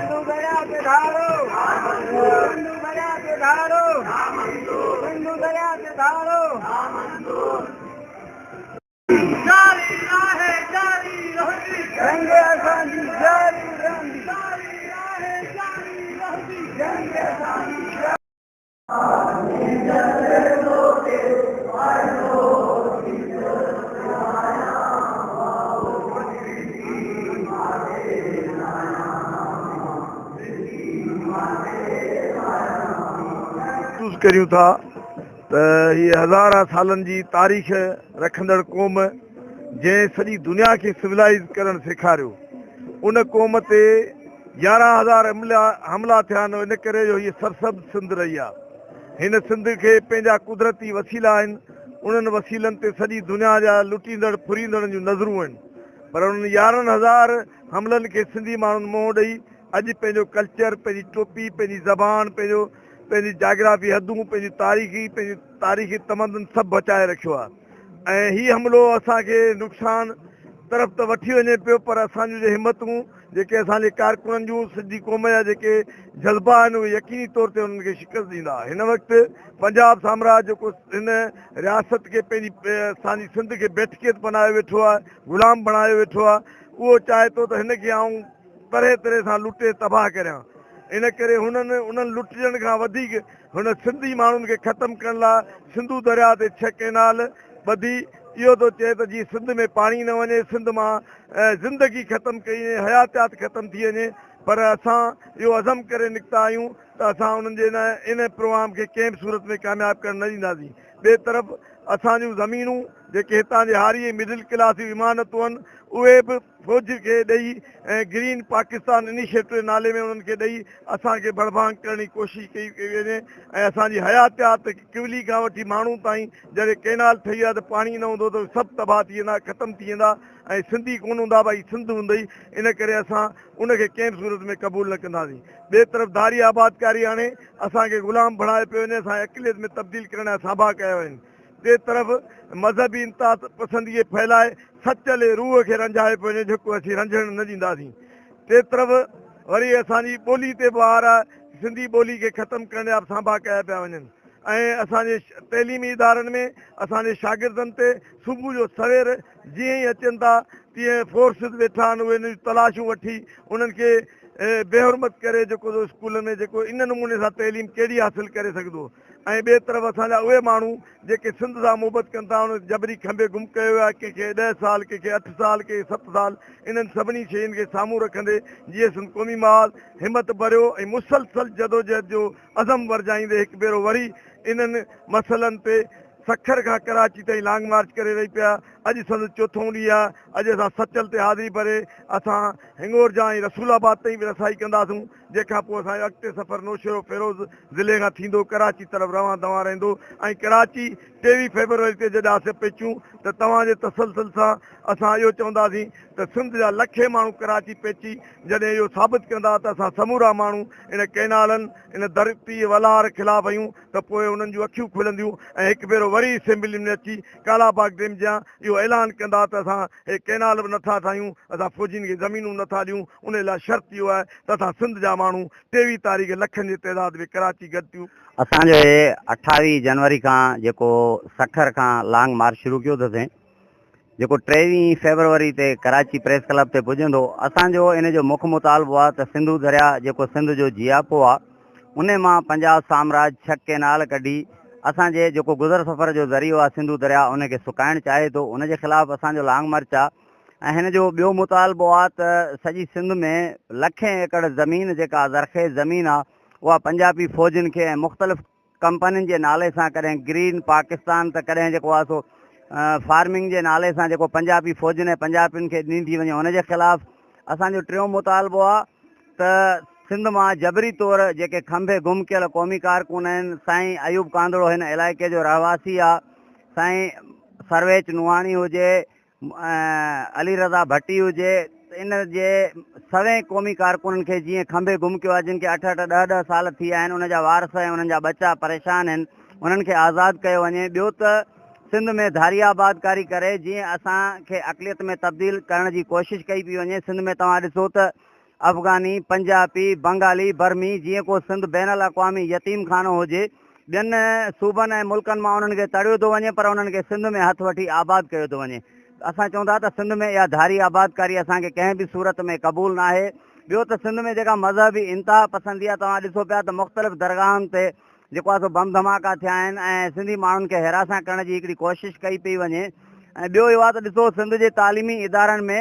سنڌو درياء تي ڌاڙو، سنڌو درياء تي ڌاڙو، سنڌو درياء تي ڌاڙو. جاري آهي جاري رهندي. جنگ اسان جي جاري رهندي. جاري آهي جاري رهندي. جنگ اسان جي جاري. محسوس ڪريون ٿا ته هيء هزارها سالن جي تاريخ رکندڙ قوم جنهن سڄي دنيا کي سولائيز ڪرڻ سيکاريو ان قوم تي 11,000 حملا ٿيا آهن ان ڪري جو هيء سرسبز سنڌ رهي آهي. هن سنڌ کي پنهنجا قدرتي وسيلا آهن، انهن وسيلن تي سڄي دنيا جا لٽيندڙ ڦريندڙن جون نظرون آهن پر انهن 11,000 حملن کي سنڌي ماڻهن منهن ڏئي اڄ پنهنجو ڪلچر، پنهنجي ٽوپي، پنهنجي زبان، پنهنجو پنهنجي جاگرافي حدون، پنهنجي تاريخي پنهنجي تاريخي تمدن سڀ بچائي رکيو آهي ۽ هي حملو اسان کي نقصان طرف ته وٺي وڃي پيو پر اسان جون جي همتون جيڪي اسان جي ڪارڪنن جون سنڌي قوم جا جيڪي جذبا آهن اهي يقيني طور تي انهن کي شڪست ڏيندا. هن وقت پنجاب سامراج جيڪو هن رياست کي پنهنجي اسان جي سنڌ کي بيٺڪيت بنايو ويٺو آهي، غلام بڻايو ويٺو آهي، اهو چاهي ٿو ته هن کي آئون طرح طرح سان لٽي تباهه ڪريان. ان ڪري هنن انهن لٽجڻ کان وڌيڪ هن سنڌي ماڻهن کي ختم ڪرڻ لاء سنڌو درياء تي ڇهه ڪئنال ٻڌي اهو ٿو چئي ته جيئن سنڌ ۾ پاڻي نه وڃي، سنڌ مان زندگي ختم ڪئي وڃي، حياتيات ختم ٿي وڃي پر اسان اهو عزم ڪري نڪتا آهيون ته اسان انهن جي ان پروگرام کي ڪنهن به صورت ۾ ڪامياب ڪرڻ نه ڏينداسين. ٻئي طرف اسان جون زمينون جيڪي هتان جي هاري ۽ مڊل ڪلاس جون امانتون آهن اهي به فوج کي ڏئي ۽ گرين پاڪستان انيشيٽو جي نالي ۾ انهن کي ڏئي اسان کي ڀڙڀانگ ڪرڻ جي ڪوشش ڪئي پئي وڃي ۽ اسان جي حياتيات ڪولي کان وٺي ماڻهو تائين جڏهن ڪئنال ٺهي ويا ته پاڻي نه هوندو ته سڀ تباهه ٿي ويندا ختم ٿي ويندا ۽ سنڌي ڪونه هوندا ڀائي سنڌ هوندئي ان ڪري اسان ان کي ڪنهن به صورت ۾ قبول نه ڪنداسين ٻئي طرف ڌاري آبادڪاري آڻي اسان کي غلام بڻايو پيو وڃي اسان کي اقليت ۾ تبديل ڪرڻ جا سانڀا ڪيا ويا آهن ٻئي طرف مذهبي انتها پسندي کي ڦهلائي سچل روح کي رنجايو پيو وڃي جيڪو اسين رنجهڻ نه ڏينداسين. ٽئين طرف وري اسان جي ٻولي تي به وار آهي، سنڌي ٻولي کي ختم ڪرڻ جا به سانڀا ڪيا پيا وڃن ۽ اسان جي تعليمي ادارن ۾ اسان جي شاگردن تي صبح جو سوير جيئن ئي اچن ٿا تيئن فورسز ويٺا آهن اهي انهن جون تلاشون وٺي انهن کي بي حرمت ڪري جيڪو سو اسڪولن ۾ جيڪو ان نموني سان تعليم ڪهڙي حاصل ڪري سگهندو. ۽ ٻئي طرف اسان جا اهي ماڻهو جيڪي سنڌ سان محبت ڪن ٿا انهن کي جبري کنڀي گم ڪيو ويو آهي ڪنهن کي ڏهه سال ڪنهن کي اٺ سال ڪنهن کي ست سال انهن سڀني شين کي سامهون رکندي جيئي سنڌ قومي محاذ همت ڀريو ۽ مسلسل جدوجهد جو عزم ورجائيندي هڪ ڀيرو وري انهن مسئلن تي سکر کان ڪراچي تائين لانگ مارچ ڪري رهي پيا اڄ سندس چوٿون ڏينهن آهي اڄ اسان سچل تي حاضري ڀري اسان هنڱورجا ۽ رسول آباد تائين به رسائي ڪنداسون جنهن کان پوء اسان جو اڳتي سفر نوشهروفيروز ضلعي کان ٿيندو ڪراچي طرف روان دوان رهندو ۽ ڪراچي 23 فيبروري تي جڏهن اسين پهچون ته توهان جي تسلسل سان اسان اهو چونداسين ته سنڌ جا لکين ماڻهو ڪراچي پهچي جڏهن اهو ثابت ڪندا ته اسان سمورا ماڻهو ان ڪئنالن ان ڌرتي ولهار خلاف آهيون ته پوء انهن جون اکيون کلنديون ۽ هڪ ڀيرو وري اسيمبلين ۾ اچي ڪالا باغ ڊيم جيان اهو اعلان ڪندا ته اسان هي ڪئنال به نٿا ٺاهيون، اسان فوجين کي زمينون نٿا ڏيون، ان لاء شرط اهو آهي ته اسان سنڌ جا ماڻهو 23 تاريخ لکن جي تعداد ۾ ڪراچي گڏ ٿيون. اسان جو هي 28 جنوري کان جيڪو سکر کان لانگ مارچ شروع ڪيو اٿسين جيڪو 23 فيبروري تي ڪراچي پريس ڪلب تي پڄندو اسان جو ان جو مک مطالبو آهي ته سنڌو درياء جيڪو سنڌ جو جياپو آهي انهي مان پنجاب سامراج ڇهه ڪئنال ڪڍي اسان جي جيڪو گذر سفر جو ذريعو آهي سنڌو درياء ان کي سڪائڻ چاهي ٿو ان جي خلاف اسان جو لانگ مارچ آهي ۽ هن جو ٻيو مطالبو آهي ته سڄي سنڌ ۾ لکين ايڪڙ زمين جيڪا زرخيز زمين آهي اها پنجابي فوجين کي ۽ مختلف ڪمپنين جي نالي سان ڪڏهن گرين پاڪستان ته ڪڏهن جيڪو آهي سو فارمنگ جي نالي سان جيڪو پنجابي فوجين ۽ پنجابين کي ڏني ٿي وڃي ان جي خلاف اسان جو ٽيون مطالبو آهي ته سنڌ مان جبري طور جيڪي کنڀي گم ڪيل قومي ڪارڪن آهن، سائين ايوب ڪانڌڙو هن علائقي جو رهواسي آ، سائين سرويچ نوحاڻي هجي، علي رضا ڀٽي هجي، ان جي سوين قومي ڪارڪنن کي جيئن کنڀي گم ڪيو آ، جن کي اٺ اٺ ڏهه ڏهه سال ٿي ويا آهن، ان جا وارث ۽ انهن جا ٻچا پريشان آهن، انهن کي آزاد ڪيو وڃي، ٻيو ته سنڌ ۾ ڌاري آبادڪاري ڪري جيئن اسان کي اقليت ۾ تبديل ڪرڻ جي ڪوشش ڪئي پئي وڃي. سنڌ ۾ توهان ڏسو ته افغاني، پنجاپي، بنگالي، برمي جيئن ڪو سنڌ بين الاقوامي يتيم خانو هجي. ٻين صوبن ۽ ملڪن مان انهن کي تڙيو ٿو وڃي پر انهن کي سنڌ ۾ هٿ وٺي آباد ڪيو ٿو وڃي. اسان چئون ٿا ته سنڌ ۾ اها ڌاري آبادڪاري اسان کي ڪنهن به صورت ۾ قبول ناهي. ٻيو ته سنڌ ۾ جيڪا مذهبي انتها پسندي آهي توهان ڏسو پيا ته مختلف درگاهن تي جيڪو آهي سو بم ڌماڪا ٿيا آهن ۽ سنڌي ماڻهن کي هراسان ڪرڻ جي هڪڙي ڪوشش ڪئي پئي وڃي ۽ ٻيو اهو آهي ته ڏسو سنڌ جي تعليمي ادارن ۾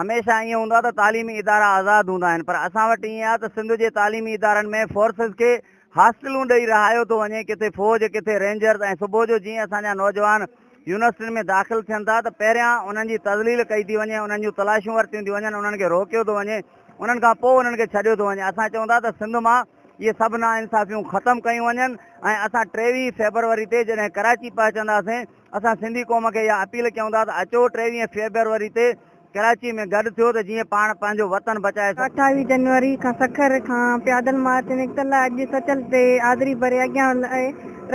هميشه ائين هوندو آهي ته تعليمي ادارا آزاد هوندا آهن پر اسان وٽ ائين آهي ته سنڌ جي تعليمي ادارن ۾ فورسز کي هاسٽلون ڏئي رهايو ٿو وڃي ڪٿي فوج ڪٿي رينجرز ۽ صبح جو جيئن اسان جا نوجوان يونيورسٽين ۾ داخل ٿين ٿا ته پهريان انهن جي تذليل ڪئي ٿي وڃي انهن جون تلاشيون ورتيون ٿيون وڃن انهن کي روڪيو ٿو وڃي انهن کان پوء انهن کي ڇڏيو ٿو وڃي اسان چئون ٿا ته سنڌ مان اهي سڀ ناانصافيون ختم ڪيون وڃن ۽ اسان 23 فيبروري تي جڏهن ڪراچي پهچنداسين اسان سنڌي قوم کي اها اپيل ڪيون ٿا ته اچو 23 فيبروري تي ڪراچي ۾ گڏ ٿيو ته جيئن پاڻ پنهنجو وطن بچائي سگهون. 28 جنوري کان سکر کان پيادل مارچ نڪتل آهي اڄ سچل تي حاضري ڀري اڳيان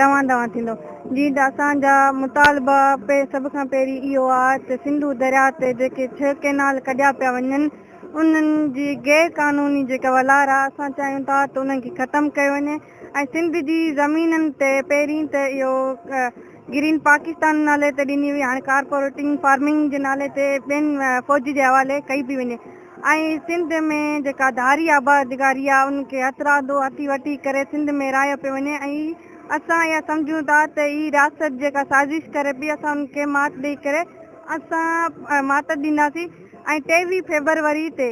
روان دوان ٿيندو جيئن ته اسان جا مطالبا سڀ کان پهرين اهو آهي ته سنڌو درياء تي جيڪي ڇهه ڪئنال ڪڍيا پيا وڃن انهن جي غير قانوني جيڪا ولار آهي اسان چاهيون ٿا ته انهن کي ختم ڪيو وڃي ۽ سنڌ جي زمينن تي پهرين ته اهو گرين پاڪستان نالي تي ڏني وئي هاڻي ڪارپوريٽنگ فارمنگ جي نالي تي ٻين فوج جي حوالي ڪئي پئي وڃي ۽ سنڌ ۾ جيڪا ڌاري آبادگاري آهي ان کي هٿرادو هٿي وٺي ڪري سنڌ ۾ رهايو پيو وڃي ۽ اسان اها سمجهون ٿا ته هي رياست جيڪا سازش ڪري پئي اسان ان کي مات ڏئي ڪري اسان مات ڏينداسين ۽ 23 فيبروري تي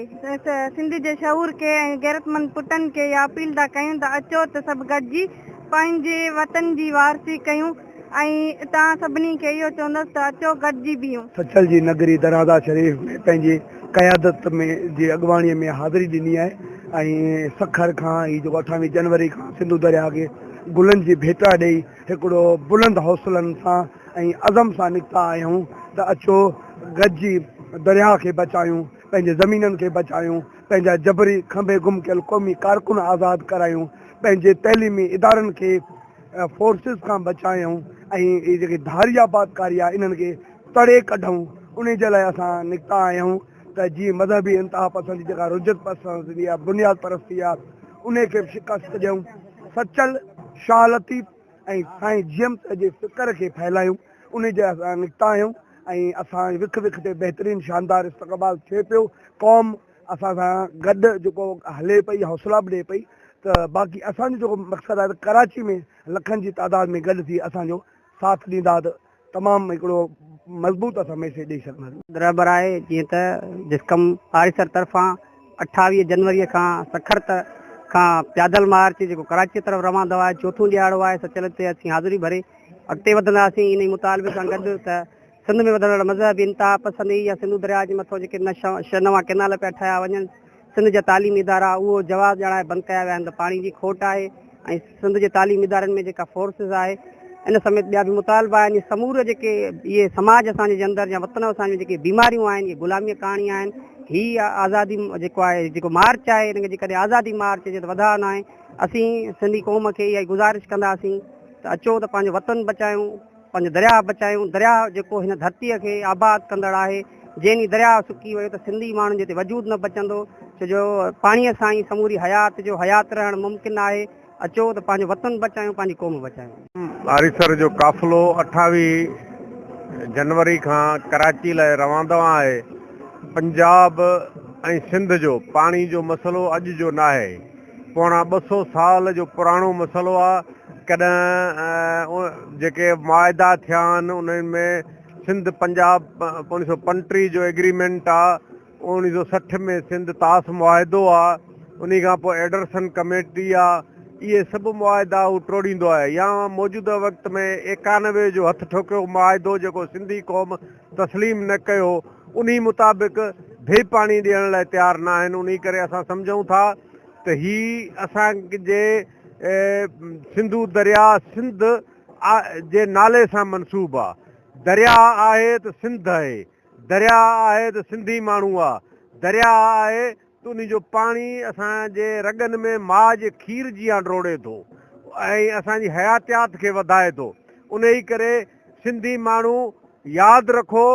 سنڌ جي شعور کي ۽ غيرتمند پٽن کي اها اپيل ٿا ڪيون ته اچو ته سڀ گڏجي پنهنجي وطن جي وارثي ڪيون ۽ توهان سڀني کي اهو چوندس ته اچو گڏجي بيهون. سچل جي نگري درازا شريف ۾ پنهنجي قيادت ۾ جي اڳواڻي ۾ حاضري ڏني آهي ۽ سکر کان هي جيڪو 28 جنوري کان سنڌو درياهه کي گلن جي ڀيٽا ڏئي هڪڙو بلند حوصلن سان ۽ عزم سان نڪتا آهيون ته اچو گڏجي درياهه کي بچايون، پنهنجي زمينن کي بچايون، پنهنجا جبري کنڀي گم ڪيل قومي ڪارڪن آزاد ڪرايون، پنهنجي تعليمي ادارن کي فورسز کان بچايون ۽ هي جيڪي ڌاري آبادڪاري آهي انهن کي تڙي ڪڍون، انهي جي لاء اسان نڪتا آهيون ته جيئن مذهبي انتها پسندي جيڪا رجعت پسندي آهي، بنياد پرستي آهي، انهي کي به شڪست ڏيون. سچل، شاهه لطيف ۽ سائين جي ايم سيد جي فڪر کي ڦهلايون انهي جي اسان نڪتا آهيون ۽ اسان وک وک تي بهترين شاندار استقبال ٿئي پيو قوم اسان سان گڏ جيڪو هلي پئي حوصلا به ڏئي پئي ته باقي اسان جو جيڪو مقصد آهي ته ڪراچي ۾ لکن جي تعداد ۾ گڏ ٿي اسان جو ساٿ ڏيندا ته تمام هڪڙو مضبوط اسان ميسيج ڏئي سگهنداسين. رهبر آهي جيئن ته جسقم آريسر طرفان 28 جنوري کان سکر کان پيادل مارچ جيڪو ڪراچي طرف روان دوان آهي چوٿون ڏهاڙو آهي سچل تي اسين حاضري ڀري اڳتي وڌنداسين انهي مطالبي سان گڏ ته سنڌ ۾ وڌندڙ مذهبي انتها پسندي يا سنڌو درياء جي مٿو جيڪي نوان ڪئنال پيا ٺاهيا وڃن سنڌ جا تعليمي ادارا اهو جواز ڄاڻائي بند ڪيا ويا آهن ته پاڻي جي کوٽ آهي ۽ سنڌ جي تعليمي ادارن ۾ جيڪا فورسز آهي ان سميت ٻيا به مطالبا آهن اهي سمورا جيڪي اهي سماج اسان جي اندر يا وطن اسان جون جيڪي بيماريون آهن اهي غلاميء ڪهاڻي آهن هي آزادي جيڪو آهي جيڪو مارچ آهي ان کي جيڪڏهن آزادي مارچ چئجي ته وڌاء ناهي اسين سنڌي قوم کي اها ئي گذارش ڪنداسين ته اچو ته پنهنجو وطن بچايون پنهنجو درياهه بچايون، درياهه جيڪو هن ڌرتيء کي آباد ڪندڙ آهي، جنهن ڏينهن درياهه سڪي ويو ته سنڌي ماڻهن جو هتي وجود نه بچندو، ڇو جو پاڻيء سان ئي سموري حيات جو حيات رهڻ ممڪن آهي، اچو ته پنهنجو وطن بچايون، پنهنجي قوم بچايون. آريسر جو قافلو 28 جنوري کان ڪراچي لاء روان دوان آهي. پنجاب ۽ سنڌ جو پاڻي جو مسئلو اڄ جو ناهي. پوڻا 200 سال جو پراڻو مسئلو آ ڪڏهن جيڪي معاهدا ٿيا آهن انهن ۾ سنڌ پنجاب 1935 جو ايگريمينٽ آ 1960 ۾ سنڌ طاس معاهدو آ انهي کان پوء ايڊرسن ڪميٽي آ اهي سڀ معاهدا هو ٽوڙيندو آهي يا موجوده وقت ۾ 91 جو هٿ ٺوڪيو معاهدو جيڪو سنڌي قوم تسليم نه ڪيو انهي مطابق به پاڻي ڏيڻ لاء تيار نه آهن انهي ڪري اسان سمجهون ٿا ته هي اسان جي سنڌو درياء سنڌ جي نالي سان منسوب آ درياء آهي ته سنڌ آهي درياء آهي ته سنڌي ماڻهو آ درياء آهي ته انهي جو پاڻي اسان جي رڳن ۾ ماء جي کير جيان ڊوڙي ٿو ۽ اسان جي حياتيات کي وڌائي ٿو انهي ڪري سنڌي ماڻهو ياد رکو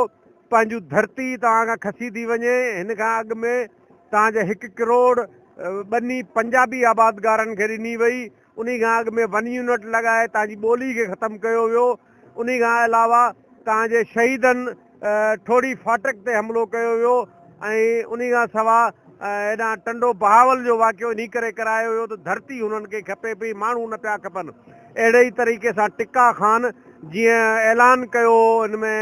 پنهنجون ڌرتي توهان کان کسي ٿي وڃي هن کان اڳ ۾ توهان جي هڪ ڪروڙ ٻني پنجابي آبادگارن کي ڏني وئي انهي کان اڳ ۾ ون يونٽ لڳائي توهان جي ٻولي کي ختم ڪيو ويو انهي کان علاوه توهان جي شهيدن ٺوڙهي ڦاٽڪ تي حملو ڪيو ويو ۽ انهي کان سوا هيڏانهن ٽنڊو بهاول جو واقعو انهي ڪري ڪرايو ويو ته ڌرتي هنن کي کپي پئي ماڻهو نه پيا کپن اهڙي ئي طريقي سان ٽڪا خان جيئن اعلان ڪيو ان ۾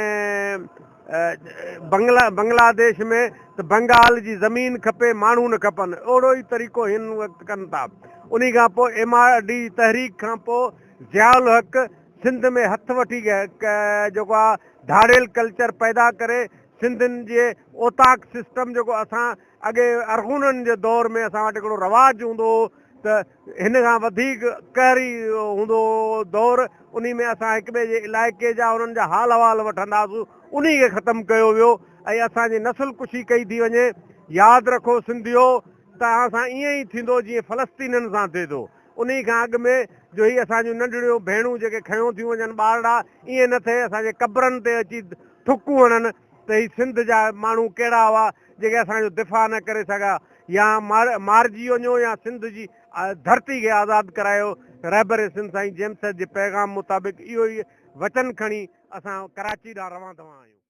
بنگلا بنگلاديش ۾ ته بنگال جي زمين کپي ماڻهو نه کپن اهڙو ئي طريقو هن وقت ڪن ٿا انهي کان پوء ايم آر ڊي تحريڪ کان پوء ضياء الحق سنڌ ۾ هٿ وٺي جيڪو آ ڌاڙيل ڪلچر پيدا ڪري سنڌين جي اوطاق سسٽم جيڪو اسان اڳي ارغونن جي دور ۾ اسان وٽ هڪڙو رواج هوندو هو ته هن کان وڌيڪ قهري هوندو هو دور انهي ۾ اسان هڪ ٻئي جي علائقي جا انهن جا حال احوال وٺندا هئاسون انهي کي ختم ڪيو ويو ۽ اسان جي نسل ڪشي ڪئي ٿي وڃي ياد رکو سنڌيو توهان سان ائين ئي ٿيندو جيئن فلسطينين سان ٿئي ٿو. انهي کان اڳ ۾ جو هي اسان جون ننڍڙيون ڀيڻون جيڪي کنيو ٿيون وڃن ٻارڙا ائين نه ٿئي اسان جي قبرن تي اچي ٿڪون هڻن ته هي سنڌ جا ماڻهو ڪهڙا هئا جيڪي اسان جو دفاع نه ڪري سگهيا يا مارجي وڃو يا سنڌ جي ڌرتي کي آزاد ڪرايو رهبر سنڌ سائين جيمس سيد جي پيغام مطابق اهو ئي وچن کڻي اسان ڪراچي ڏانهن روان دوان آهيون.